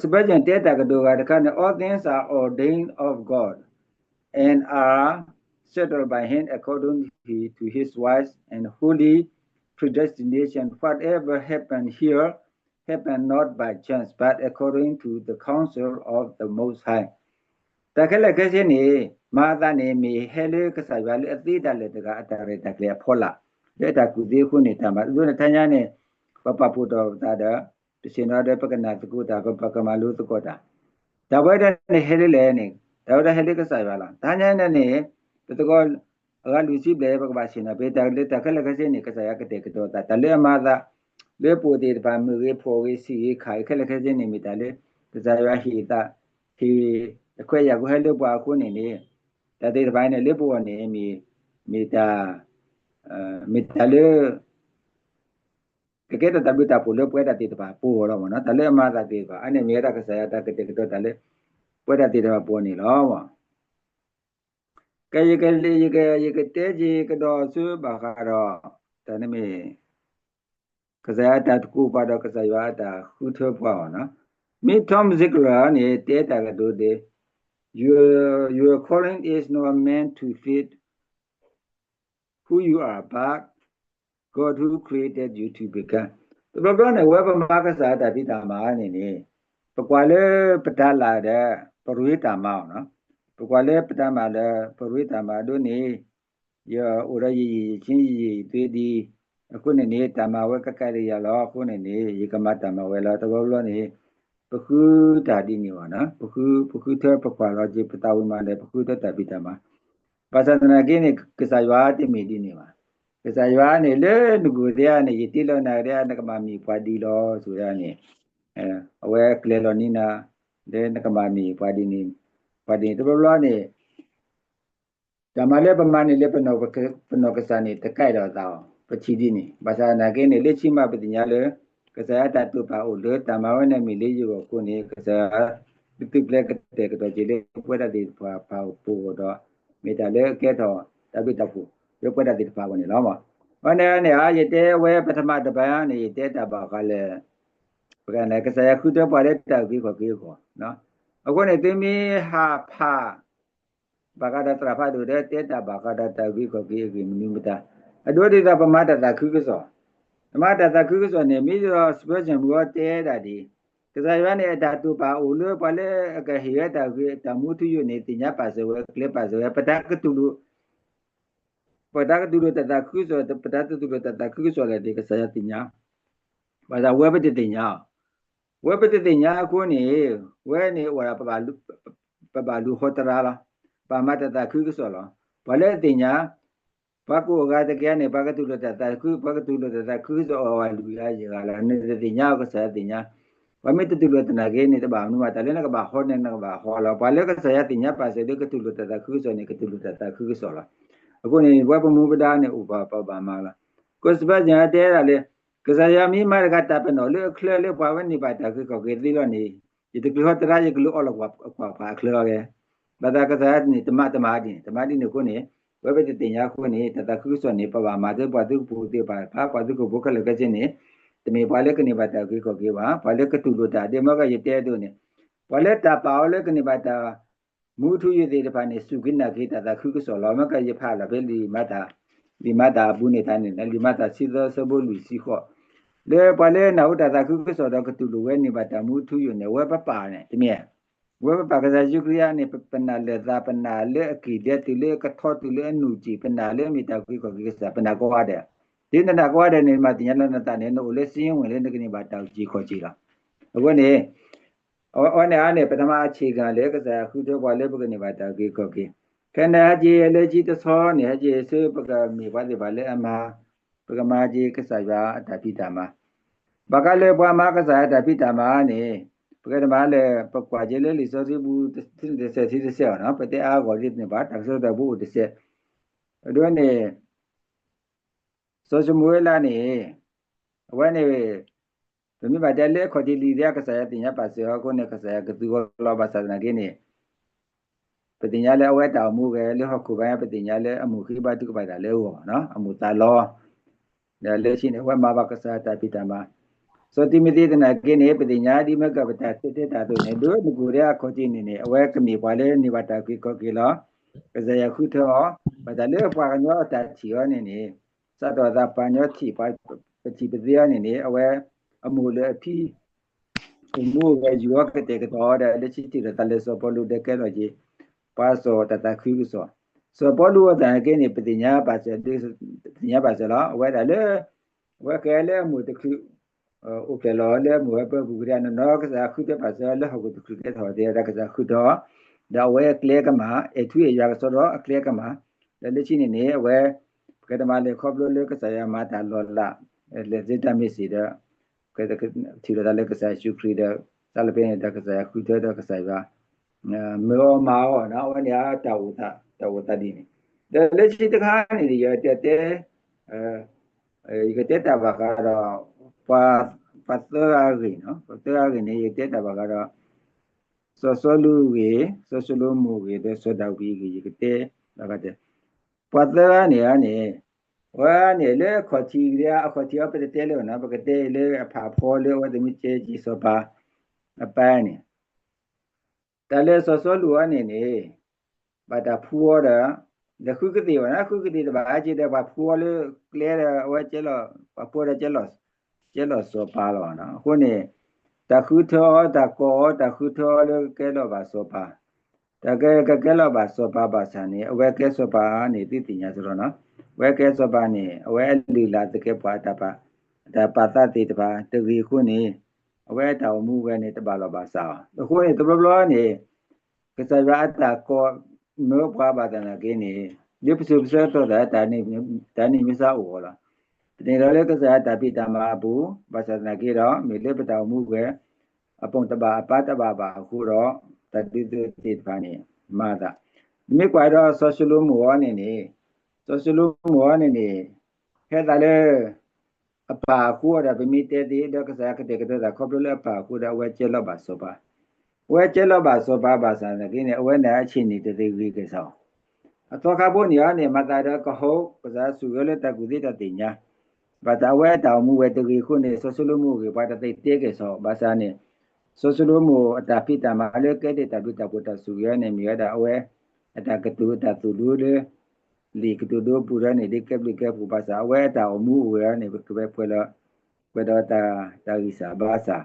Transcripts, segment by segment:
Spurgeon တဲတၢ်ကတိၤဂၤတခါန့ၣ် all things are ordained of God and are settled by him according to his wise and holy predestination. Whatever happened here happened not by chance, but according to the counsel of the Most High. တၢ်ခဲလၢာ်ခဲဆ့န့ၣ် မၤအသးန့ၣ် မ့ၢ်ဟဲလၢကစၢ်ယွၤလၢအသ့ဒၣ်လဲာ်တဂၤအတၢ်ရဲၣ်တၢ်ကျဲၤအဖီလာ်, လၢအတၢ်ကူၣ်သ့အဃိန့ၣ် တၢ်မၤအသိးန့ၣ် တဟါညါန့ၣ် ပပာ်ဖှိၣ်ထီၣ်ပသးဒီး ပဆ့ၣ်နီၤဒီးပကနၢ်သကိးတၢ် ပကမၤလိသကိးတၢ်, တၢ်ဝဲဒၣ်န့ၣ်ဟဲလၢလဲၣ်န့ၣ် တၢ်ဝဲဒၣ်ဟဲလၢကစၢ်ယွၤလီၤ. တဟါညါန့ၣ်န့ၣ် ပသကိး အဂၤလွံၢ်ဆံဘျဲၣ် ပကဘၣ်ဆ့ၣ်နီၤ ပတၢ်လၢတၢ်ခဲလၢာ်ခဲဆ့န့ၣ် ကစၢ်ယွၤကတဲာ်ကတီၤသး တၢ်လၢအမၤအသး လၢပိာ်သ့ၣ်တဖၣ် မုၢ်ဂ့ၤဖှီၣ်ဂ့ၤ ဆံးဂ့ၤခးဂ့ၤ ခဲလၢာ်ခဲဆ့န့ၣ် မ့ၢ်တၢ်လၢ ကစၢ်ယွၤဟ့ၣ်သး ဟ့ၣ်အခွဲးယာ်ကဟဲလၢပှၤအဃိန့ၣ်န့ၣ် တၢ်သ့ၣ်တဖၣ်န့ၣ် လၢပဂီၢ်န့ၣ် မ့ၢ် မ့ၢ်တၢ် မ့ၢ်တၢ်လၢ ကကဲထီၣ်တၢ်ဘျုးတၢ်ဖှိၣ်လၢပဝဲဒၣ်သ့ၣ်တဖၣ်ပဂီၢ်လီၤမ့ၢ်နီၤ. တၢ်လၢအမၤအသးသ့ၣ်တဖၣ် အန့ၣ်မ့ၢ်ဝဲဒၣ်ကစၢ်ယွၤတၢ်ကတဲာ်ကတီၤတၢ်လၢ ပဝဲဒၣ်သ့ၣ်တဖၣ်ပဂီၢ်န့ၣ်လီၤ. ကဲ ယက ယက ယကတဲက့ၤကဒီးဆူဘၣ်ဃးဒီး တၢ်န့ၣ်မ့ၢ် ကစၢ်ယွၤအတၢ်တကိးပှၤဒီးကစၢ်ယွၤအတၢ်ဃုထၢပှၤအီၤနီၤ. မ့ၢ် Tom Ziegler န့ၣ် တဲတၢ်ကတိၤဒ် Your, your calling is not meant to fit who you are, but God who created you to become. တဘျီဘျီန့ၣ် ဝဲပမၤကစၢ်တၢ်ဖံးတၢ်မၤန့ၣ်န့ၣ် ပကွၢ်လၢပတၤလၢ်ဒီး ပရ့တၢ်မၤအီၤနီၤ. ပကွၢ်လၢပတၤမၤလၢ ပရ့တၢ်မၤဒ်န့ၣ် ယအိၣ်ဒီးယယံာ်ယဆံ ယယံာ်ယသွ့ဒံး အဃိန့ၣ်န့ၣ် တၢ်မၤဝဲကကဲဒ်ယၤလီၤ. အဃိန့ၣ်န့ၣ် ယကမၤတၢ်မၤဝဲလီၤ. တဘျီဘျီန့ၣ် ပဃုတၢ်ဒ်န့ၣ်ဘၣ်နီၤ. ပဃု ပဃုထၢပကွၢ်လီၤက့ၤ ပသးဝံၤမးဒီး ပဃုထၢတၢ်ဖံးတၢ်မၤ ဘၣ်ဆၣ်သနာ်က့န့ၣ် ကစၢ်ယွၤတမ့ၢ်ဒ်န့ၣ်ဘၣ်. ကစၢ်ယွၤန့ၣ် လၢနဂိၢ်ဒဲးန့ၣ် ယတ့လီၤနၤဒဲး နကဘၣ်မ့ၢ်ပှၤဒ်လီၤ ဆိဒၣ်န့ၣ် အဝဲကျဲၤလီၤန့ၢ်နၤ လၢနကဘၣ်မ့ၢ်ပှၤဒ်န့ၣ် ပှၤဒ်န့ၣ် တဘျီဘျီန့ၣ် တၢ်မၤလၢပမၤန့ၣ်လၢပနီၢ်ကစၢ်န့ၣ် တကဲထီၣ်သးအီၤ ပထံၣ်ဒ်န့ၣ် ဘၣ်ဆၣ်သနာ်က့န့ၣ် လၢခံမးပသ့ၣ်ညါလၢ ကစၢ်ယွၤတၢ်တိာ်ပာ်အိၣ်လၢတၢ်မၤဝဲန့ၣ်မ့ၢ်လၢယဂီၢ်အဃိန့ၣ် ကစၢ်ယွၤ ကသုးကျဲၤကတဲာ်ကတီၤက့ၤလၢပဝဲဒၣ်သ့ၣ်တဖၣ်ပူၤဃီဒီး မ့ၢ်တၢ်လၢအကဲထီၣ်တၢ်ဘျုးတၢ်ဖှိၣ် လၢပဝဲဒၣ်သ့ၣ်တဖၣ်အဂီၢ်န့ၣ်လီၤ. အဝဲန့ၣ်န့ၣ် ယတဲဝဲပထမတပၤန့ၣ် ယတဲတၢ်ဘၣ်ဃးလၢ ပက ကစၢ်ယွၤဃုထၢပှၤလၢတၢ်အုၣ်က့ၤခီၣ်က့ၤအဂီၢ် အဃိန့ၣ် သုမ့ၢ်ဟးဖး ဘၣ်ဃးဒီးသရၣ်ဖးဒိၣ်ဒီး တဲတၢ်ဘၣ်ဃးဒီးတၢ်အုၣ်က့ၤခီၣ်က့ၤအဂ့ၢ်မနုၤမတၤ အဒိဒ်သိးပမၤတၢ်သးခုကစီၣ်, ပမၤတၢ်သးခုကစီၣ်န့ၣ် မ့ၢ်ဒီး Spurgeon မုၢ်အီၤတဲဒၣ်ဒ်အံၤ, ကစၢ်ယွၤန့ၣ် အတၢ်တိာ်ပာ်အိၣ်လၢပှၤလၢအကဟ့ၣ်ဝဲတၢ်ဂ့ၤ တၢ်မူထူယိာ်န့ၣ် သ့ၣ်ညါပာ်စၢၤဝဲ ကျဲၤပာ်စၢၤဝဲ ပတၢ်ကတူၢ်လိာ် ပတၢ်ကတူၢ်လိာ်တၢ်သးခုကစီၣ် ပတၢ်တတူၢ်လိာ်တၢ်သးခုကစီၣ်လဲၣ်န့ၣ် ကစၢ်ယွၤသ့ၣ်ညါ, ဘၣ်ဆၣ်ဝဲပတသ့ၣ်ညါအီၤ, ဝဲပတသ့ၣ်ညါအဃိန့ၣ် ဝဲန့ၣ်အိၣ်ဒၣ် ပဘၣ်လူၤဟီတရါလီၤ, ပမၤတၢ်သးခုကစီၣ်လီၤ. ပှၤလၢအသ့ၣ်ညါ, ပှၤကိးအဂၤတက့ၢ်န့ၣ် ပှၤကတူၢ်လိာ်တၢ်သးခု ပှၤကတူၢ်လိာ်တၢ်သးခုကစီၣ်အီၤ ဝဲလွံၢ်ဂၤယဲၢ်ဂၤလီၤ. နတသ့ၣ်ညါအီၤ ကစၢ်ယွၤသ့ၣ်ညါ, ပှၤမ့ၢ်တတူၢ်လိာ်သနာ်က့န့ၣ် တဘၣ်မနုၤဘၣ်, တၢ်လၢနကဘၣ်ဟီန့ၣ် နကဘၣ်ဟီလီၤ. ပှၤလၢကစၢ်ယွၤသ့ၣ်ညါပာ်စၢၤလၢကတူၢ်လိာ်တၢ်သးခုကစီၣ်န့ၣ် ကတူၢ်လိာ်တၢ်သးခုကစီၣ်လီၤ. အဃိန့ၣ် ပှၤပမူပဒါန့ၣ် အိၣ်ပှၤပဘၣ်မၤလီၤ. ကစၢ်ယွၤတဲဒၣ်လၢ ကစၢ်ယွၤမ့ၢ်မၤတဂၤတၢ်ပနီၣ်လၢအချၢလၢပှၤဝဲန့ၢ်ဘၣ်တၢ်အုၣ်က့ၤခီၣ်က့ၤသ့လီၤန့ၣ်, ယတချုးဟီတရါ ယကလူၤအီၣ်လီၤကွၢ်ပှၤအချၢလီၤဂဲၤ, ဘၣ်ဆၣ်ကစၢ်ယွၤန့ၣ် တမၤတမၤဒ်န့ၣ် တမၤဒ်န့ၣ်အဃိန့ၣ် ဝဲပတသ့ၣ်ညါအဃိန့ၣ် တၢ်သးခုကစီၣ်န့ၣ် ပဘၣ်မၤသ့ပှၤသုကပူၤသ့ၣ်တဖၣ် ပှၤသုကပူၤခဲလၢာ်ခဲဆ့န့ၣ် တမ့ၢ်ပှၤလၢကန့ၢ်ဘၣ်တၢ်အုၣ်က့ၤခီၣ်က့ၤဘၣ်, ပှၤလၢကတူၢ်လိာ်တၢ် ဒ်မ့ၢ်ကယတဲအဒိန့ၣ် ပှၤလၢတၢ်ပာ်အီၤလၢကန့ၢ်ဘၣ်တၢ် မူထူယိာ်သ့ၣ်တဖၣ်န့ၣ် စူၢ်က့ၤနာ်က့ၤတၢ်သးခုကစီၣ်လီၤ. မ့ၢ်ကယဖးလီၤဖဲလံာ်မၤတၢ်, လံာ်မၤတၢ်အပူၤန့ၣ်တၢ်န့ၣ် လံာ်မၤတၢ်ဆံသၢဆၢဖိလွံၢ်ဆံဃိး, လၢပှၤလၢနာ်ဟူတၢ်သးခုကစီၣ်ဒီးကတူၢ်လိာ်ဝဲန့ၢ်ဘၣ်တၢ်မူထူယိာ်န့ၣ် အဝဲပပာ်န့ၣ် တမ့ၢ်ဧါ. ဝဲပပာ်ကစၢ်ယ့ၣ်ၡူးခရံာ်န့ၣ် ပနာ်လၢာ်သး ပနာ်လၢအက့ၢ်ဒဲးတုၤလၢကထီတုၤလၢအနူၢ်ကံၣ် ပနာ်လၢအမ့ၢ်တၢ်အုၣ်က့ၤခီၣ်က့ၤကစၢ် ပနာ်ကိးဂၤဒဲး, ဒ်နနာ်ကိးဂၤဒဲးန့ၣ် မၤသ့ၣ်ညါလၢနသးန့ၣ် နအိၣ်လၢစံယိဝ့ၢ်လၢနကန့ၢ်ဘၣ်တၢ်အုၣ်က့ၤခီၣ်က့ၤလီၤ. အဃိန့ၣ် အဝဲန့ၣ်အါန့ၣ် ပထမအခြေခံလၢကစၢ်ယွၤဃုထၢပှၤလၢပကန့ၢ်ဘၣ်တၢ်အုၣ်က့ၤခီၣ်က့ၤ, ခဲန့ၣ်ဟဲက့ၤလၢခံတဆီန့ၣ် ဟဲက့ၤဆူပကမ့ၢ်ပှၤသ့ၣ်တဖၣ်လၢအမၤ, ပကမၤက့ၤကစၢ်ယွၤအတၢ်ဖံးတၢ်မၤ, ဘၣ်ဃးလၢပှၤမၤကစၢ်ယွၤအတၢ်ဖံးတၢ်မၤန့ၣ် ပကမၤလၢ ပကွၢ်က့ၤလၢလံာ်စီဆှံပူၤ တဆဲးထံတဆဲးအီၤနီၤ ပတဲအါဂီၢ်ဒ်န့ၣ်ဘၣ် တၢ်ကစီၣ်တၢ်ဖိအိၣ်တဆဲး, အဒိန့ၣ် စီၤၡမူၤအ့လးန့ၣ် အဝဲန့ၣ် ပမ့ၢ်ဘၣ်တဲလၢအခီၣ်ထံးလံာ်ဒ်ကစၢ်ယွၤသ့ၣ်ညါပာ်စၢၤအီၤအဃိန့ၣ် ကစၢ်ယွၤကသူအီၤလီၤ. ဘၣ်ဆၣ်သနာ်က့န့ၣ် ပသ့ၣ်ညါလၢအဝဲတၢ်အိၣ်မူဂဲၤလၢဟီၣ်ခိၣ်ဘါ ပသ့ၣ်ညါလၢအမိၢ်ဃ့ဘါထုကဖၣ်တၢ်လၢအဂီၢ် အမိၢ်သးလီ ဒီးလၢခံန့ၣ် အဝဲမၤဘၣ်ကစၢ်ယွၤတၢ်ဖံးတၢ်မၤ စီၤတံၤမသ့းသနာ်က့န့ၣ် ပသ့ၣ်ညါဒ်မ့ၢ်ကပတၢ်တဲတၢ်အသိးန့ၣ် ဒ်နကိၤဒဲအခီၣ်ထံးန့ၣ်န့ၣ် အဝဲကမ့ၢ်ပှၤလၢန့ၢ်ဘၣ်တၢ်အုၣ်က့ၤခီၣ်က့ၤလီၤ. ကစၢ်ယွၤဃုထၢအီၤ, ဘၣ်တၢ်လၢပှၤကညီအတၢ်ထံၣ်အီၤန့ၣ်န့ၣ် စးထီၣ်သးပှၤကညီထံၣ် ပထံၣ်ပသ့အီၤန့ၣ်န့ၣ် အဝဲအမိၢ်လၢအဖံ အိၣ်မူအိၣ်ဂဲၤ ယူၤအီၤကတဲာ်ကတီၤအီၤဒီး လၢခံထံၣ်လိာ်သးလၢစီၤပီလူးဒီးကဲထီၣ်က့ၤ ပှၤစီၤတၢ်သးခုကစီၣ်, စီၤပီလူးအသနာ်က့န့ၣ် ပသ့ၣ်ညါဘၣ်စၢၤ, ပသ့ၣ်ညါဘၣ်စၢၤလီၤ. အဝဲဒၣ်လၢ အဝဲကဲလၢအမိၢ်တချုး အိၣ်ဖျဲၣ်လီၤလၢအမိၢ်ဝဲပၢပူၤကဒါနီၢ်နီၢ် ကစၢ်ဃုထၢဘၣ်စၢၤလၢဟီၣ်ခိၣ်တချုးကဲထီၣ်သ့ဒီး ကစၢ်ဃုထၢအီၤ, ဒီးအဝဲအကျဲကမၣ် အဲၣ်ထူအဲၣ်ယွၤကစီဒီအကျဲကမၣ်, ဒီးလၢခံန့ၣ်န့ၣ် အဝဲ ပကတဲမးလၢခီဖျိလၢကစၢ်ယွၤမၤတၢ်လီၤလး လဲၤသ့တၢ်မ့ၢ်စ့ၢ်ဒီး ထံၣ်လိာ်သးလၢကစၢ်ယ့ၣ်ၡူးခရံာ်ဒီး တၢ်လၢဖဲန့ၣ်ဒီးကစၢ်ယွၤဃုထၢဒီးကစၢ်ယွၤ မၢအီၤမၤအီၤနီၤ အဝဲန့ၣ်တၢ်အိၣ်သးဒ်န့ၣ်, ဒီးလၢခံတခါန့ၣ် ယတဲတဲ ယကတဲတၢ်ဘၣ်ဃးဒီး ပှၤသၢဂၤအဂ့ၢ်, ပှၤသၢဂၤအဂ့ၢ်န့ၣ် ယကတဲတၢ်ဘၣ်ဃးဒီး စီၤစီလူးအဂ့ၢ်, စီၤၡလိၤမိၣ်အဂ့ၢ် ဒီးစီၤဒၤဝံးအဂ့ၢ် ယကတဲဘၣ်ဃးဒီး ပှၤသၢဂၤန့ၣ်န့ၣ် အဝဲန့ၣ်လၢအခီၣ်ထံးကဒဲ အခီၣ်ထံးအီၤပတတဲလၢၤဘၣ်နီၤ ပကတဲလၢအဖးဖီလၢအဝဲသ့ၣ်မ့ၢ်ကဲက့ၤစီၤပၤအပၢ်န့ၣ် တၢ်လၢစီၤစီလူးအီၤန့ၣ်န့ၣ် ဘၣ်တၢ်ဖှူအီၤဒီး လဲၤဃုကသ့ၣ်ဘၣ်နီၤ ဃုကသ့ၣ်တဘၣ်ဟဲက့ၤဒီး ပှၤဖှူအီၤလၢကျဲဒီး အဝဲကဲလီၤ ပှၤဖှူအီၤဒီး ကဲလီၤစီၤပၤလီၤ. အဃိန့ၣ် တၢ်ဃုထၢအီၤ တၢ်ကိးအီၤ တၢ်ဃုထၢအီၤလၢကကဲလီၤဘၣ်စီၤပၤ တၢ်ကကဲလီၤဘၣ်စီၤပၤဘၣ်ဆၣ်န့ၣ် အဝဲကဲစီၤပၤန့ၣ် သုသ့ၣ်ညါစ့ၢ်ကီးနီၤ အဝဲကဲစီၤပၤန့ၣ် အဝဲအလုၢ်အလၢ်သကဲးပဝး အတၢ်ပာ်သးသ့ၣ်တဖၣ်တဂ့ၤအဃိန့ၣ် အဝဲအတၢ်အိၣ်မူဝဲန့ၣ် တဘၣ်လီၤဘၣ်စးအီၤ အဃိန့ၣ် တဘျီဘျီန့ၣ် ကစၢ်ယွၤအတၢ်ကိးမၢပှၤဘၣ်ဆၣ်သနာ်က့န့ၣ် လၢပစိၤပဆၢကတီၢ်သး တၢ်န့ၣ်မ့ၢ်စ့ၢ်အိၣ်အီၤလီၤ. ပသ့ၣ်ညါလၢကစၢ်ယွၤတၢ်ဖံးတၢ်မၤအပူၤ ဘၣ်ဆၣ်သနာ်က့ဒီး မ့ၢ်လၢပတၢ်အိၣ်မူဝဲ အပူၤတဘၣ်အပၢ်တဘၣ်ဘၣ်အဃိဒီး တၢ်ဒ်သိးသ့ၣ်တဖၣ်န့ၣ် မၤသး နမ့ၢ်ကွၢ်ဒီးစီၤၡလိၤမိၣ်အီၤန့ၣ်န့ၣ် စီၤၡလိၤမိၣ်အီၤန့ၣ်န့ၣ် ဟဲသးလၢ အပၢ်အဃိဒီး ပမ့ၢ်တဲသ့ဒီး ကစၢ်ယွၤကတဲာ်ကတီၤသးခီဖျိလၢအပၢ်အဃိဒီး အဝဲကဲလီၤဘၣ်စီၤပၤ, အဝဲကဲလီၤဘၣ်စီၤပၤဘၣ်ဆၣ်သနာ်က့န့ၣ် အဝဲန့ၣ်အဆ့ၣ်န့ၣ်တသ့ဂ့ၤက့ၤစ့ၢ်အီၤ, အသီခါဖိန့ၣ်အီၤန့ၣ် မၤသးဒီးကဟီ ကစၢ်ယွၤဆိၣ်ဂ့ၤလၢတၢ်ကူၣ်သ့တၢ်သ့ၣ်ညါ, ဘၣ်ဆၣ်အဝဲအတၢ်အိၣ်မူဝဲတဂ့ၤအဃိန့ၣ် စီၤၡလိၤမိၣ်အဂ့ၢ် ပှၤတသ့တဲက့ၤစ့ၢ်အီၤ ဘၣ်ဆၣ်န့ၣ် စီၤၡလိၤမိၣ်အတၢ်ဖံးတၢ်မၤလၢကဲထီၣ်တၢ်ဘျုးတၢ်ဖှိၣ်တၢ်ဆိၣ်ဂ့ၤအီၤန့ၣ် မ့ၢ်ဝဲဒၣ်အဝဲ အတၢ်ကတိၤအတၢ်သိၣ်လိလၢ လံာ်ကတိၤဒိပူၤဒီးန့ၣ် ဒ်ကဲဘျုးကဲဖှိၣ်ဘၣ်ဆၣ် အဝဲအတၢ်အိၣ်မူအိၣ်ဂဲၤန့ၣ် ကဝဲပှဲၤဒီး ပှဲၤဒီးတၢ်ဂံၢ်စၢ်ဘါစၢ်,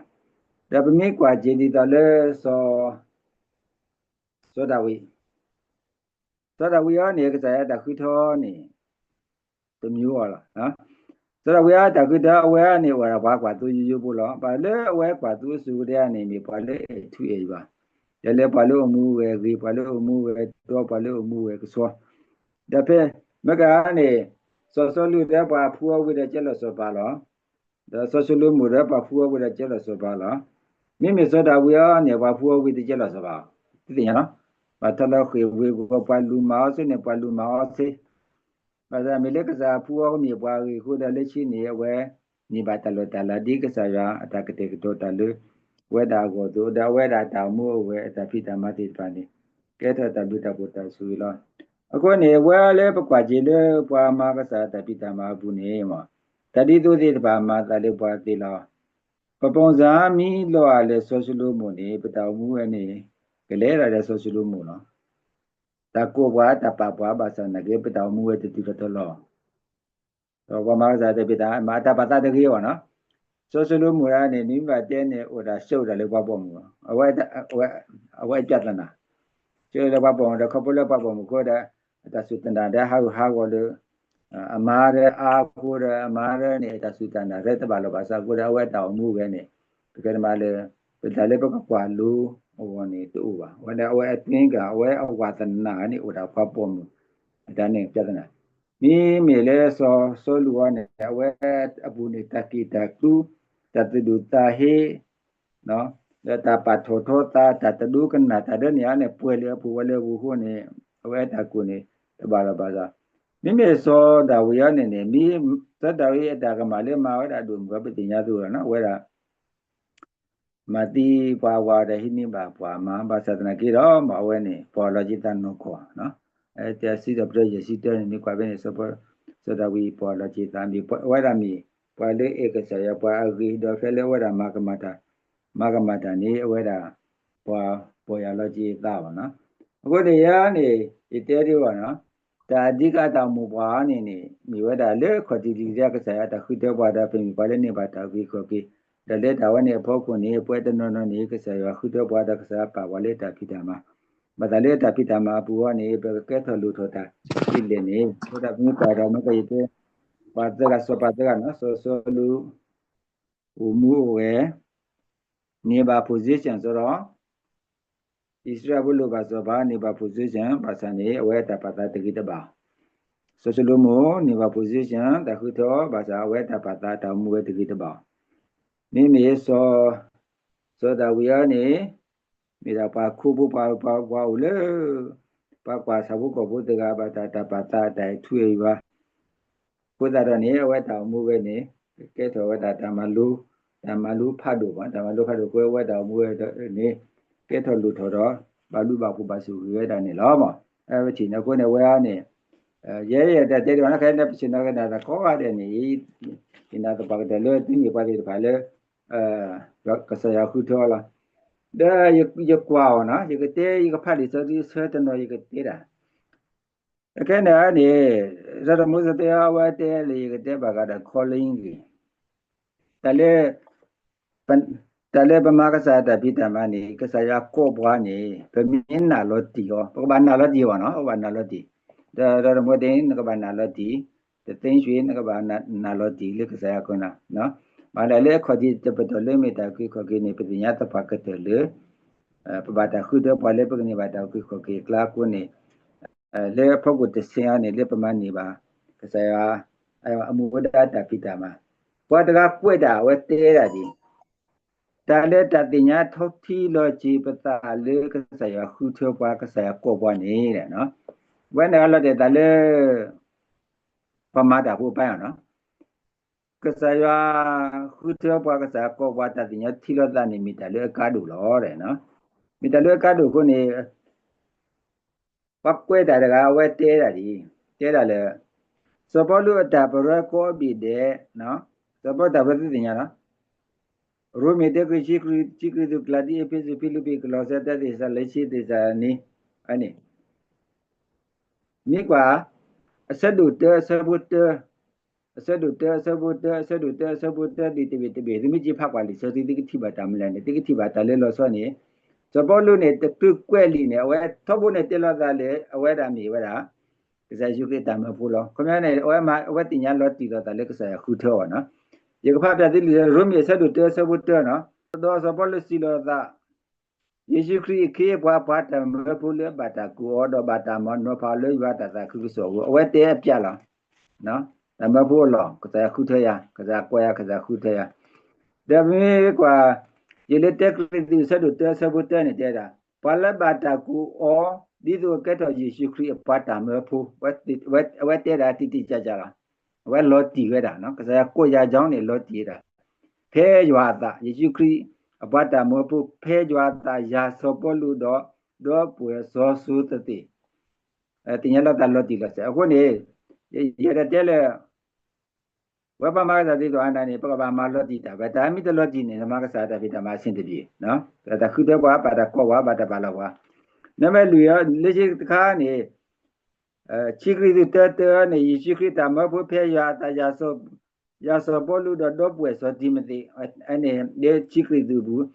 ဒီးပမ့ၢ်ကွၢ်က့ၤဒ်သိးလၢ စီၤ စီၤဒၤဝံး, စီၤဒၤဝံးအီၤန့ၣ် ကစၢ်ယွၤတၢ်ဃုထၢအီၤန့ၣ် တမံၤအီၤလီၤ. စီၤဒၤဝံးအတၢ်ဃုထၢ အဝဲန့ၣ် အိၣ်ဝဲဒၣ်ပှၤကွၢ်သိယိယိဖိလီၤ. ပှၤလၢအဝဲကွၢ်သိအစိၤကဒဲန့ၣ် မ့ၢ်ပှၤလၢအဲၣ်ထူအဲၣ်ယွၤ, ဒီးလၢပှၤလၢအိၣ်မူဝဲဂ့ၤ ပှၤလၢအိၣ်မူဝဲတီ ပှၤလၢအိၣ်မူဝဲကဆှီ, ဒီးဖဲ မ့ၢ်ကန့ၣ် စီၤစီလူးဒီးပှၤဖှူအီၤဝံၤဒီးကဲလီၤစီၤပၤလီၤ. ဒီးစီၤၡလိၤမိၣ်ဒီးပှၤဖှူအီၤဝံၤဒီးကဲလီၤစီၤပၤလီၤ. မ့မ့ၢ်စီၤဒၤဝံးအီၤန့ၣ် ပှၤဖှူအီၤဝံၤတကဲလီၤစီၤပၤ, သုသ့ၣ်ညါလီၤ. ဘၣ်ထီၣ်လၢဃ့ၢ်ဝ့ၤကီၢ် ပှၤလူၤမၤအီၤစ့ၢ်န့ၣ် ပှၤလူၤမၤအီၤစ့ၢ်, ဘၣ်ဆၣ်မ့ၢ်လၢကစၢ်ဖှူအီၤကမ့ၢ်ပှၤအဂ့ၢ်အဃိဒီး လၢခံန့ၣ် အဝဲ န့ၢ်ဘၣ်တၢ်လီၢ်တၢ်လၤဒ်ကစၢ်ယွၤအတၢ်ကတဲာ်ကတီၤတၢ်လၢ ဝဲဒၣ်အဂီၢ်အသိး ဒီးအဝဲဒၣ်တၢ်အိၣ်မူအိၣ်ဂဲၤအတၢ်ဖံးတၢ်မၤသ့ၣ်တဖၣ်န့ၣ် ကဲထီၣ်တၢ်ဘျုးတၢ်ဖှိၣ်တၢ်ဆိၣ်ဂ့ၤလီၤ. အဃိန့ၣ် အဝဲလၢပကွၢ်က့ၤလၢပှၤမၤကစၢ်တၢ်ဖံးတၢ်မၤအပူၤန့ၣ် တၢ်ဒ်သိးသ့ၣ်တဖၣ်မၤသးလၢပှၤသ့လီၤ. ပပူၤစၢ်မံလီၤဂာ်လၢစီၤၡလိၤမိၣ်န့ၣ် ပတၢ်အိၣ်မူဝဲန့ၣ် ကလဲၤဒၣ်ဒီးစီၤၡလိၤမိၣ်လီၤ. တၢ်ကိးပှၤတၢ်ပာ်ပှၤဘၣ်ဆၣ်သနာ်က့ ပတၢ်အိၣ်မူဝဲတတုၤထီၣ်တလီၢ် ဒီးပှၤမၤကစၢ်တၢ်ဖံးတၢ်မၤ အတၢ်ပာ်သးတဂ့ၤအီၤနီၤ. စီၤၡလိၤမိၣ်ဒၣ်န့ၣ် နမ့ၢ်ဘၣ်တဲန့ၣ် အိၣ်ဒၣ်ဆှၢအိၣ်ဒၣ်လၢပှၤပိာ်မုၣ်လီၤ. အဝဲ အဝဲအပြဿနာ ဆှၢလၢပှၤပိာ်မုၣ်ဒီး ခီဖျိလၢပှၤပိာ်မုၣ်အဃိဒီး အတၢ်စူၢ်တၢ်နာ်ဒီးဟးဂူာ်ဟးဂီၤလၢ အမါဒီးအါအဃိဒီး အမါဒီးန့ၣ် အတၢ်စူၢ်တၢ်နာ်ဒီးတဘၣ်လီၢ်ဘၣ်စးအဃိဒီး အဝဲအတၢ်အိၣ်မူဝဲန့ၣ် ပကတဲမးလၢ ပတၢ်လၢပကကွၢ်လိအဂီၢ်န့ၣ်တအိၣ်ဘၣ်. အဝဲဒၣ်အဝဲအသွံၣ်ကၢ် အဝဲအဝါသနာ်န့ၣ် အိၣ်ဒၣ်ပှၤပိာ်မုၣ် အတၢ်န့ၣ်ပြဿနာ မ့မ့ၢ်လၢစီၤစီလူးအီၤန့ၣ် အဝဲအပူၤန့ၣ် တၢ်က့ၣ်တၢ်ကူ တၢ်သူၣ်ဒူၣ်သးဟ့ ဒီးတၢ်ပာ်ထီၣ်ထီသး တၢ်တဒိကနၣ်တၢ်ဒၢန့ၣ်အါန့ၣ် ပှဲၤလၢအပူၤဝဲလၢအပူၤအဃိန့ၣ် အဝဲအတၢ်ကိၢ်န့ၣ် တဘၣ်လီၤဘၣ်စး. မ့မ့ၢ်စီၤဒၤဝံးအီၤန့ၣ်န့ၣ် မ့ၢ်စီၤဒၤဝံးအတၢ်ကမၣ်လၢမၤဝဲဒၣ်ဒိၣ်မုၢ်ဝဲပသ့ၣ်ညါသိးလီၤနီၤ အဝဲဒၣ် မၤသံပှၤဝၤဒီးဟံးန့ၢ်ဘၣ်ပှၤမါ ဘၣ်ဆၣ်သနာ်က့ဒီး မ့ၢ်အဝဲန့ၣ် ပီၢ်လီၤက့ၤသးနီၢ်ကီၢ် တဆံဒီးပတြၢၤယဲၢ်ဆံတၢန့ၣ် မ့ၢ်ကွၢ်ဖဲန့ၣ် စီၤဒၤဝံးပီၢ်လီၤက့ၤသး မ့ၢ်အဝဲဒၣ်မ့ၢ် ပှၤလၢအဲၣ်ကစၢ်ယွၤ ပှၤအဂ့ၤ ဒီးဖဲလၢအဝဲဒၣ်မၤကမၣ်တၢ် မၤကမၣ်တၢ်န့ၣ် အဝဲဒၣ် ပှၤပိာ်ယၤလီၤက့ၤအသးဘၣ်နီၤ. အဃိန့ၣ်ယၤန့ၣ် ယတဲဒ်အံၤနီၤ, တၢ်အဓိကတၢ်အိၣ်မူပှၤန့ၣ်န့ၣ် မ့ၢ်ဝဲဒၣ်လၢခီၣ်ထံးလံၤဒၢကစၢ်ယွၤတၢ်ဃုထၢပှၤဒီး ပမ့ၢ်ပှၤလၢန့ၢ်ဘၣ်တၢ်အုၣ်က့ၤခီၣ်က့ၤ, ဒီးလၢတၢ်ဝဲန့ၣ်အဖီခိၣ်န့ၣ် ပဝဲတနီၤနီၤန့ၣ် ကစၢ်ယွၤဃုထၢပှၤဒီးကစၢ်ယွၤပာ်ပှၤလၢတၢ်ဖံးတၢ်မၤ, ဘၣ်သးလၢတၢ်ဖံးတၢ်မၤအပူၤအံၤန့ၣ် ပကကဲထီၣ်လိၣ်ထီၣ်တၢ်ဒ်လဲၣ်န့ၣ် အဃိဒၣ်ပမ့ၢ်ကွၢ်ဒီး မ့ၢ်ကယတဲ ပှၤသၢဂၤစီၤပၤသၢဂၤနီၤ, စီၤစီလူး အိၣ်မူအိၣ်ဂဲၤ န့ၢ်ဘၣ် position စ့ၢ်ဒီး အံၣ်စရ့လးဖိလိၣ်ဘၣ်စီၤပၤ န့ၢ်ဘၣ် position ဘၣ်ဆၣ်န့ၣ် အဝဲတၢ်ပာ်သးတဂ့ၤတဘၣ်, စီၤၡလိၤမိၣ် န့ၢ်ဘၣ် position တၢ်ဃုထၢ ဘၣ်ဆၣ်အဝဲတၢ်ပာ်သးတၢ်အိၣ်မူဝဲတဂ့ၤတဘၣ်, မ့မ့ၢ်စီၤ စီၤဒၤဝံးအံၤန့ၣ် မ့ၢ်ဒၣ်ပှၤခိဖိပှၤ ပှၤ ပှၤအိၣ်လၢ ပှၤကွၢ်ဆၣ်ဖိကီၢ်ဖိတဂၤ ဘၣ်တၢ် တၢ်ပာ်သးတၢ်ထူအဲၣ်ယွၤ အဃိသတးဒီးန့ၣ် အဝဲတၢ်အိၣ်မူဝဲန့ၣ် ကဲထီၣ်ဝဲဒၣ်တၢ်မၤလိ တၢ်မၤလိဖးဒိၣ်မး တၢ်မၤလိဖးဒိၣ်ကွဲဝဲတၢ်အိၣ်မူဝဲန့ၣ် ကဲထီၣ်လိၣ်ထီၣ်ဒီး ဘၣ်လူၤဘၣ်ဖှိၣ်ဘၣ်ဆိၣ်ဂ့ၤဝဲဒၣ်န့ၣ်လီၤ. အဝဲထံၣ်န့ၣ်အဃိန့ၣ် အဝဲအံၤန့ၣ် ယဲယတၢ်တဲဒံးဘၣ်နီၤ ခဲအံၤန့ၣ် ပဆ့ၣ်နီၤကနၣ်တၢ်ကိးဂၤဒဲးန့ၣ် ယနာ်သပှၢ်ကတၢၢ်လၢသုမ့ၢ်ပှၤသ့ၣ်တဖၣ်လၢ ကစၢ်ယွၤဃုထၢလီၤ. ဒီးယကွၢ်အီၤနီၤ ယကတဲ ယကဖးလံာ်စီဆှံဆၢတနီၤ ယကတဲဒၣ် ခဲန့ၣ်န့ၣ် စီၤဒၤမိၤစတဲအဝဲတဲလၢ ယကတဲဘၣ်ဃးဒီး calling ဂ့ၤ တၢ်လၢ တၢ်လၢပမၤကစၢ်တၢ်ဖံးတၢ်မၤန့ၣ် ကစၢ်ယွၤကိးပှၤန့ၣ် ပမ့ၢ်နာ်လီၤတံၢ်အီၤ ပကဘၣ်နာ်လီၤတံၢ်အီၤနီၤ ပကဘၣ်နာ်လီၤတံၢ်, ဒီး ဒီးတမ့ၢ်ဒ်န့ၣ် နကဘၣ်နာ်လီၤတံၢ်, တသ့ရွှ့ နကဘၣ်နာ်လီၤတံၢ်လၢကစၢ်ယွၤအဃိနီၤ, မ့ၢ်ဒၣ်လၢအခီၣ်ထံးတပတီၢ်လၢမ့ၢ်တၢ်အုၣ်က့ၤခီၣ်က့ၤန့ၣ် ပသ့ၣ်ညါသပှၢ်ကတၢၢ်လၢ ပဘၣ်တၢ်ဃုထၢပှၤလၢပကန့ၢ်ဘၣ်တၢ်အုၣ်က့ၤခီၣ်က့ၤအကျါအဃိန့ၣ် လၢအဖီခိၣ်တဆဲးအံၤန့ၣ် လၢပမၤန့ၢ်ဘၣ် ကစၢ်ယွၤ အမူဝဲဒၣ်တၢ်ဖံးတၢ်မၤ, ပှၤတဂၤကွဲးတၢ်အဝဲတဲဒၣ်ဒ် တၢ်လၢတၢ်သ့ၣ်ညါထီထံလီၤစ့ၤပသးလၢကစၢ်ယွၤဃုထၢပှၤ ကစၢ်ယွၤကိးပှၤန့ၣ် ဝဲန့ၣ်အလီၤတဲာ်သးလၢ ပှၤမၤတၢ်ဖိအပၢ်အီၤနီၤ, ကစၢ်ယွၤဃုထၢပှၤ ကစၢ်ယွၤကိးပှၤ တၢ်သ့ၣ်ညါထံလီၤသးန့ၣ် မ့ၢ်တၢ်လၢအကါဒိၣ်လီၤ. မ့ၢ်တၢ်လၢအကါဒိၣ်အဃိန့ၣ် ပှၤကွဲးတၢ်တဂၤ အဝဲတဲဒၣ်ဒ်အံၤ, တဲဒၣ်လၢ စီၤပီလူးအတၢ်ပရၢကိးဘ့ၣ်ဒဲး, စီၤပီလူးတၢ်ပရၢသုသ့ၣ်ညါလီၤ, ရိမ့ၤ တၢ ခံကရံၣ်သူး ကလၤတံ အ့းဖ့းစူး ဖံလံးပံး ကလီးစဲ တၢ သ့းစၤလနံ အန့ၣ် မ့ၢ်ကွၢ် အဆၢဒိၣ်တၢ အဆၢဖိတၢ, အဆၢဒိၣ်တၢ အဆၢဖိတၢ အဆၢဒိၣ်တၢ အဆၢဖိတၢ ဒ်တဘ့ၣ်တဘ့ၣ် သုမ့ၢ်က့ၤဖးကွၢ်လံာ်စီဆှံ သုကထံၣ်ဘၣ်တၢ်မနုၤလဲၣ်န့ၣ် သုကထံၣ်ဘၣ်တၢ်လၢလီၤဆီန့ၣ်, စီၤပီလူးန့ၣ် တချုးကွဲးလံာ်န့ၣ် အဝဲထီဘိန့ၣ်တဲလီၤသးလၢ အဝဲဒၣ်မ့ၢ်ဝဲဒၣ် ကစၢ်ယ့ၣ်ၡူးခရံာ်တၢ်မၢဖိလီၤ. ခီပညီန့ၣ် အဝဲမၤ အဝဲသ့ၣ်ညါလီၤတံၢ်လီၤသးလၢကစၢ်ယွၤဃုထၢအီၤနီၤ. ယကဖးပၠးသုလံာ် ရိမ့ၤ အဆၢဒိၣ်တၢ အဆၢဖိတၢနီၤ, ဒီးစီၤပီလူးစံးလီၤသး ယ့ၣ်ၡူးခရံာ်အခ့အပှၤ ပှၤတၢ်မၢဖိလၢအဘၣ်တၢ်ကိးအီၤ ဒီးဘၣ်တၢ်မၤနီၤဖးအီၤလၢယွၤတၢ်သးခုကစီၣ်အဂီၢ် အဝဲတဲအပၠးလီၤ. တၢ်မၢဖိအလီၢ် ကစၢ်ယွၤဃုထၢယၤ ကစၢ်ယွၤကိးယၤ ကစၢ်ယွၤဃုထၢယၤ, ဒီးပမ့ၢ်ကွၢ် ယလၢတၢကရံၣ်သူး အဆၢဒိၣ်တၢ အဆၢဖိတၢန့ၣ်တဲဒၣ် ပှၤလၢဘၣ်တၢ်ကိးအီၤ ဒ်သိးကဲထီၣ်ယ့ၣ်ၡူးခရံာ်အပှၤတၢ်မၢဖိ, အဝဲတဲဒၣ်တံၢ်တံၢ်ကၢ်ကၢ်လီၤ. အဝဲလီၤတံၢ်ဝဲဒၣ် ကစၢ်ယွၤကိးယၤကီန့ၣ် လီၤတံၢ်ဝဲဒၣ် ဖဲယွၤအသး ယ့ၣ်ၡူးခရံာ် အပှၤတၢ်မၢဖိ ဖဲယွၤအသး ယၤစီၤပီလူးဒီး ဒီပုၢ်ဝဲၢ်စီၤစိၤသ့း သ့ၣ်ညါလီၤသးလီၤတံၢ်လီၤဆဲး အဃိန့ၣ် ယအဲၣ်ဒိးတဲလၢ ဝဲပှၤမၤကစၢ်သ့ၣ်တဖၣ်န့ၣ် ပကဘၣ်မၤလီၤတံၢ်တၢ်ဝဲ တၢ်မ့ၢ်တလီၤတံၢ်န့ၣ် နမၤကစၢ်တၢ်ဖံးတၢ်မၤအဆင်တပြေ, တၢ်ဃုထၢပှၤ ဘၣ်တၢ်ကိးပှၤ ဘၣ်တၢ်ပာ်လီၤပှၤ, နမ့ၢ်လွံၢ်အီၤ လၢခံတခါန့ၣ် ခံကရံၣ်သူးတၢတၢန့ၣ် ယ့ၣ်ၡူးခရံာ်တၢ်မၢဖိဖဲယွၤအသး ယၤစီၤပီလူးဒီးဒီပုၢ်ဝဲၢ်စီၤတံၤမသ့း န့ၣ် လၢခံကရံၣ်သူးပူၤ,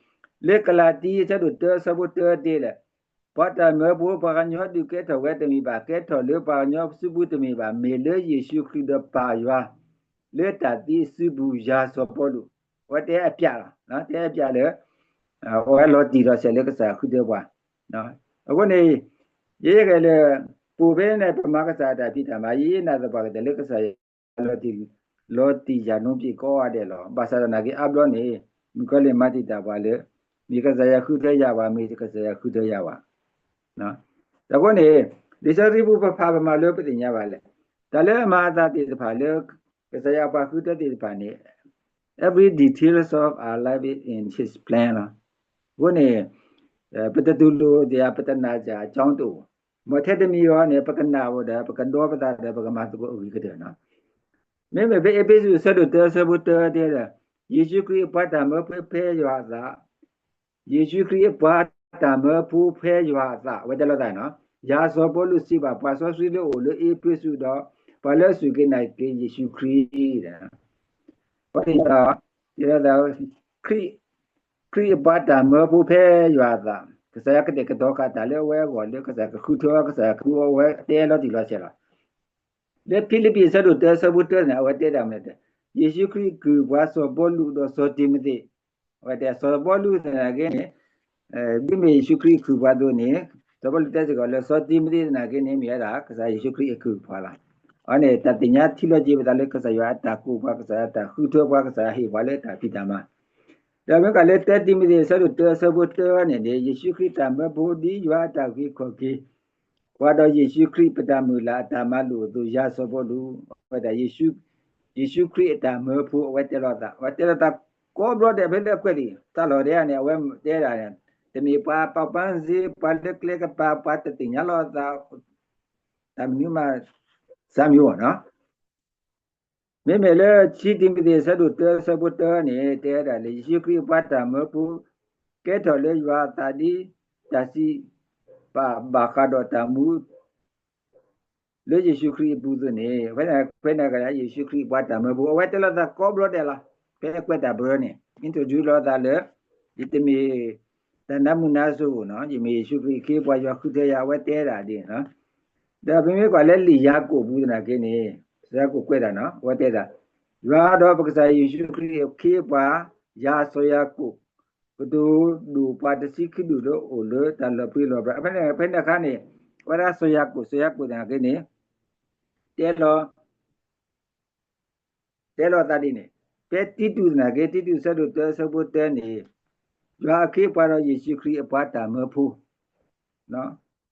လၢကလၤတံ အဆၢဒိၣ်တၢ အဆၢဖိတၢတဲလၢ ပှၤတၢ်မၢဖိ ပှၤကညီဒုးကဲထီၣ်ဝဲတမ့ၢ်ဘၣ် ကဲထီၣ်လၢပှၤကညီစုပူၤတမ့ၢ်ဘၣ် မ့ၢ်လၢယ့ၣ်ၡူးခရံာ်ဒီးပၢ်ယွၤ လၢတၢ်သံစုပူၤ ယၤစီၤပီလူး, အဝဲတဲအပျးလီၤ, တဲအပျးလၢ အဝဲလီၤတံၢ်လီၤဆဲးလၢကစၢ်ယွၤဃုထၢပှၤ, အဃိန့ၣ် ယဲယဂဲၤလၢ ပအိၣ်ဖဲန့ၣ် ပမၤကစၢ်တၢ်ဖံးတၢ်မၤ ယနာ်သပှၢ်ကတၢၢ်လၢကစၢ်ယွၤ လီၤတံၢ် လီၤတံၢ်ယၤနီတဘ့ၣ်ကိးဂၤဒဲးလီၤ. ဘၣ်ဆၣ်သနာ်က့အါဘျီန့ၣ် မုၣ်ကီၤလံၢ်မၤတံာ်တာ်ပှၤလၢ မ့ၢ်ကစၢ်ယွၤဃုထၢယၤဘၣ် မ့ၢ်ကစၢ်ယွၤဃုထၢယၤဘၣ်. အဃိန့ၣ် လံာ်စီဆှံပူၤပဖးပမၤလၢပသ့ၣ်ညါဘၣ်လဲၣ်, တၢ်လၢအမၤအသးသ့ၣ်တဖၣ်လၢ ကစၢ်ယွၤအပှၤဃုထၢသ့ၣ်တဖၣ်န့ၣ် every details of our life is in his plan လီၤ. အဃိန့ၣ် ပတတူၢ်လိာ်ဒံးဧါ ပတနာ်စ့ၢ်အကၠီတအိၣ်, မ်ထဲတမံၤအီၤန့ၣ် ပကနာ်အိၣ်ဒီး ပကဒီပသးဒီး ပကမၤသကိးအဂ့ၤကတၢၢ်နီၤ. မ့မ့ၢ်ဖဲအ့းဖ့းစူးအဆၢဒိၣ်တၢအဆၢဖိတၢတဲဒီး, ယ့ၣ်ၡူးခရံာ်အပှၤတၢ်မၢဖိဖဲယွၤအသး, ယ့ၣ်ၡူးခရံာ်အပှၤတၢ်မၢဖိဖဲယွၤအသး အဝဲတဲလိာ်သးနီၤ, ယၤစီၤပီလူးစံးဘၣ်ပှၤစီဆှံလၢအအိၣ်လၢအ့းဖ့းစူးဒီး ပှၤလၢအစူၢ်က့ၤနာ်က့ၤယ့ၣ်ၡူးခရံာ် ခရံာ်, ခရံာ်အပှၤတၢ်မၢဖိဖဲယွၤအသး, ကစၢ်ယွၤကတဲာ်ကတီၤဃာ်တၢ်လၢအဝဲအဂီၢ်လၢကစၢ်ကဃုထၢအီၤ ကစၢ်ယွၤကဃုအီၤ အဝဲတဲလီၤတံၢ်လီၤဆဲးလီၤ. လၢဖံလံးပံးအဆၢဒိၣ်တၢအဆၢဖိတၢန့ၣ် အဝဲတဲဒၣ်မနုၤလဲၣ်, ယ့ၣ်ၡူးခရံာ်ကုၢ်ပှၤစီၤပီလူးဒီးစီၤတံၤမသ့း, အဝဲတဲစီၤပီလူးသနာ်က့န့ၣ် ဒ်မ့ၢ်ယ့ၣ်ၡူးခရံာ်အကုၢ်ပှၤအသိးန့ၣ်, စီၤပီလူးတဲစ့ၢ်ကီးလၢစီၤတံၤမသ့းသနာ်က့န့ၣ် မ့ၢ်ဝဲဒၣ် ကစၢ်ယ့ၣ်ၡူးခရံာ်အကုၢ်ပှၤလီၤ. အဝဲန့ၣ် တၢ်သ့ၣ်ညါထံလီၤက့ၤပသးလၢကစၢ်ယွၤအတၢ်ကိးပှၤ ကစၢ်ယွၤအတၢ်ဃုထၢပှၤ ကစၢ်ယွၤဟ့ၣ်ပှၤလၢတၢ်ဖံးတၢ်မၤ, ဒီးမ့ၢ်ကးလၢတၢတံၤမသ့းအဆၢဒိၣ်တၢအဆၢဖိတၢန့ၣ်န့ၣ် ယ့ၣ်ၡူးခရံာ်တၢ်မၢဖိဒ်ယွၤအတၢ်ဂ့ၤခီၣ်က့ၤ ပှၤဒီးယ့ၣ်ၡူးခရံာ်ပတၢ်မုၢ်လၢ်အတၢ်မၤလိာ်အသိး ယၤစီၤပီလူး, အဝဲဒၣ် ယ့ၣ်ၡူးခရံာ်အတၢ်မၢဖိ အဝဲတဲလိာ်သး, အဝဲတဲလိာ်သးကိးဘျီဒဲးဖဲလၢအကွဲးလံာ် တၢ်လီၢ်ဒဲးန့ၣ် အဝဲတဲဒၣ်န့ၣ်, တမ့ၢ်ပှၤပာ်ပၢ်စ့ ပှၤလၢကျဲကပၤ ပှၤတသ့ၣ်ညါလီၤသး တၢ်မနုၤမး စၢ်မံၤဝီၤနီၤ မ့မ့ၢ်လၢခံတံၤမသ့းအဆၢဒိၣ်တၢအဆၢဖိတၢန့ၣ် တဲဒၣ်လၢ ယ့ၣ်ၡူးခရံာ်အပှၤတၢ်မၢဖိ ကဲထီၣ်လၢယွၤအသးဒ် တၢ်စံးပာ်ဘၣ်ဃးဒီးတၢ်မူ လၢယ့ၣ်ၡူးခရံာ်အပူၤအသိးန့ၣ်, ဖဲန့ၣ်က ယ့ၣ်ၡူးခရံာ်အပှၤတၢ်မၢဖိ အဝဲတဲလိာ်သးကိးဘျီဒဲးလီၤ. ဖဲကွဲးတၢ်ပရၢန့ၣ် introduce လိာ်သးလၢ ယတမ့ၢ်တၢ်နါမုၢ်နါစိၤနီၤ, ယမ့ၢ်ယ့ၣ်ၡူးခရံာ်အခ့အပှၤ ယွၤဃုထၢယၤ အဝဲတဲဒၣ်ဒ်န့ၣ်လီၤ. ဒီးပမ့ၢ်ကွၢ်လၢလံာ်ယၤကိာ်ပူၤသနာ်က့န့ၣ်, စီၤယၤကိာ်ကွဲးတၢ်နီၤ, အဝဲတဲဒၣ်, ယွၤဒီးပကစၢ်ယ့ၣ်ၡူးခရံာ်အခ့အပှၤ, ယၤစီၤယၤကိာ် ကတိၤဒိၣ်ပှၤတဆံခံဒူၣ်လၢအိၣ်လၢတၢ်လီၤပြံလီၤပြါ, ဖဲန့ၣ်အခါန့ၣ်, အဝဲဒၣ်စီၤယၤကိာ်, စီၤယၤကိာ်သနာ်က့န့ၣ်, တဲလီၤ တဲလိာ်သးဒ်န့ၣ်, ဖဲတံတူးသနာ်က့, တံတူးအဆၢဒိၣ်တၢအဆၢဖိတၢန့ၣ်, ယွၤအခ့အပှၤဒီးယ့ၣ်ၡူးခရံာ်အပှၤတၢ်မၢဖိ,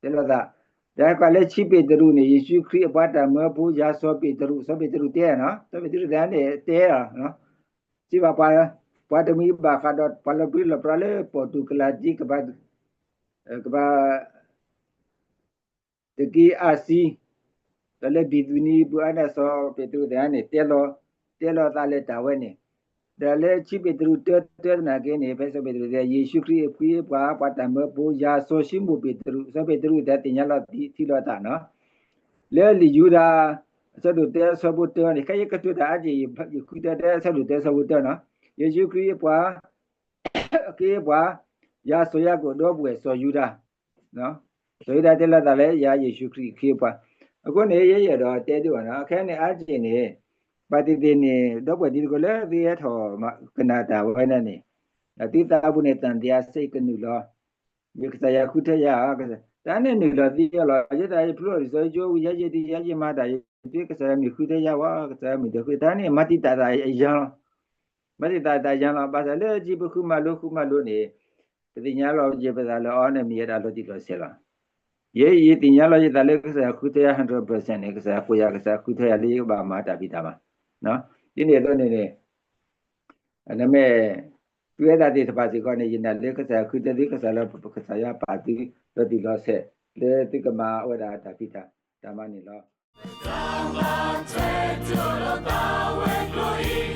တဲလိာ်သး, ဒီးကွၢ်လၢခံပ့းတရူးန့ၣ်, ယ့ၣ်ၡူးခရံာ်အပှၤတၢ်မၢဖိ ယၤစီၤပ့းတရူး, စီၤပ့းတရူးတဲနီၤ, စီၤပ့းတရူးတဲန့ၣ်တဲလီၤ, စံးဘၣ်ပှၤ, ပှၤတမှံၤဘၣ်ဃးဒီးပှၤလီၤပြံလီၤပြါလၢပီၣ်တူးကလၤတံ ကဘၣ်, ကဘၣ် တက့ၢ်အါစံ, ဒီးလၢဘံၤသူနံပူၤအါန့ၣ် စီၤပ့းတရူးသ့ၣ်န့ၣ် တဲလီၤ, တဲလိာ်သးလၢတၢ်ဝဲန့ၣ်, ဒီးလၢခံပ့းတရူးတၢတၢသနာ်က့န့ၣ်, ဖဲစီၤပ့းတရူးတဲ ယ့ၣ်ၡူးခရံာ်အခ့အပှၤ ပှၤတၢ်မၢဖိ ယၤစီၤၡံမိၣ်ပ့းတရူး, စီၤပ့းတရူးတၢ်သ့ၣ်ညါလီၤတံၢ်လီၤသးနီၤ, လၢလံာ်ယူဒၤ အဆၢဒိၣ်တၢအဆၢဖိတၢန့ၣ်, ခဲအံၤကတိၤတၢ်အါက့ၢ် ယဃုထၢတၢအဆၢဒိၣ်တၢအဆၢဖိတၢနီၤ, ယ့ၣ်ၡူးခရံာ်အပှၤ အခ့အပှၤ, ယၤစီၤယၤကိာ်ဒီပုၢ်ဝဲၢ်စီၤယူဒၤ, စီၤယူဒၤတဲလိာ်သးလၢယၤယ့ၣ်ၡူးခရံာ်အခ့အပှၤ, အဃိန့ၣ် ယအဲၣ်ဒိးတဲဒ်အံၤနီၤ, ခဲအံၤန့ၣ်အါက့ၢ်န့ၣ်, ဘၣ်သ့ၣ်သ့ၣ်န့ၣ် ဒီပုၢ်ဝဲၢ်တံၤသကိးလၢသုဟဲထီၣ်ကနၣ်တၢ်ဝဲန့ၣ်န့ၣ်, သုသးပူၤန့ၣ် သံသယစိတ်ကနုာ်လီၤ, မ့ၢ်ကစၢ်ယွၤဃုထၢယၤ, တၢ်န့ၣ်နုာ်လီၤသံအီၤလီၤ, ယဲဒၣ်ယဖျိလီၤဒံးစီၤကၠိဝံၤ ယဲယဲဒံး ယဲယမၤတၢ်ယဲ ကစၢ်ယွၤမ့ၢ်ဃုထၢယၤဝဲ, ကစၢ်ယွၤမ့ၢ်တဃု, တၢ်န့ၣ်မၤတံာ်တာ်သးယၤလီၤ မၤတံာ်တာ်သးယၤလီၤ, ဘၣ်ဆၣ်လၢယပဃုမၤလိဃုမၤလိန့ၣ်, ပသ့ၣ်ညါလီၤယပသးလၢအီၤန့ၣ် မ့ၢ်ယဲဒၣ်လီၤတံၢ်လီၤဆဲးလီၤ, ယဲယသ့ၣ်ညါလီၤယသးလၢကစၢ်ယွၤဃုထၢယၤ hundred percent န့ၣ်, ကစၢ်ယွၤဃုထၢယၤ လၢယကဘၣ်မၤတၢ်ဖံးတၢ်မၤ, ဒ်န့ၣ်အသိးန့ၣ်န့ၣ် နမ့ၢ် သုဝဲဒၣ်သ့ၣ်တဖၣ်စ့ၢ်ကီးန့ၣ် ယနာ်လၢကစၢ်ယွၤဃုထၢသု, ကစၢ်လၢကစၢ်ယွၤပာ်သုလီၤတံၢ်လီၤဆဲး လၢသုကမၤဝဲဒၣ်တၢ်ဖံးတၢ်မၤန့ၣ်လီၤ.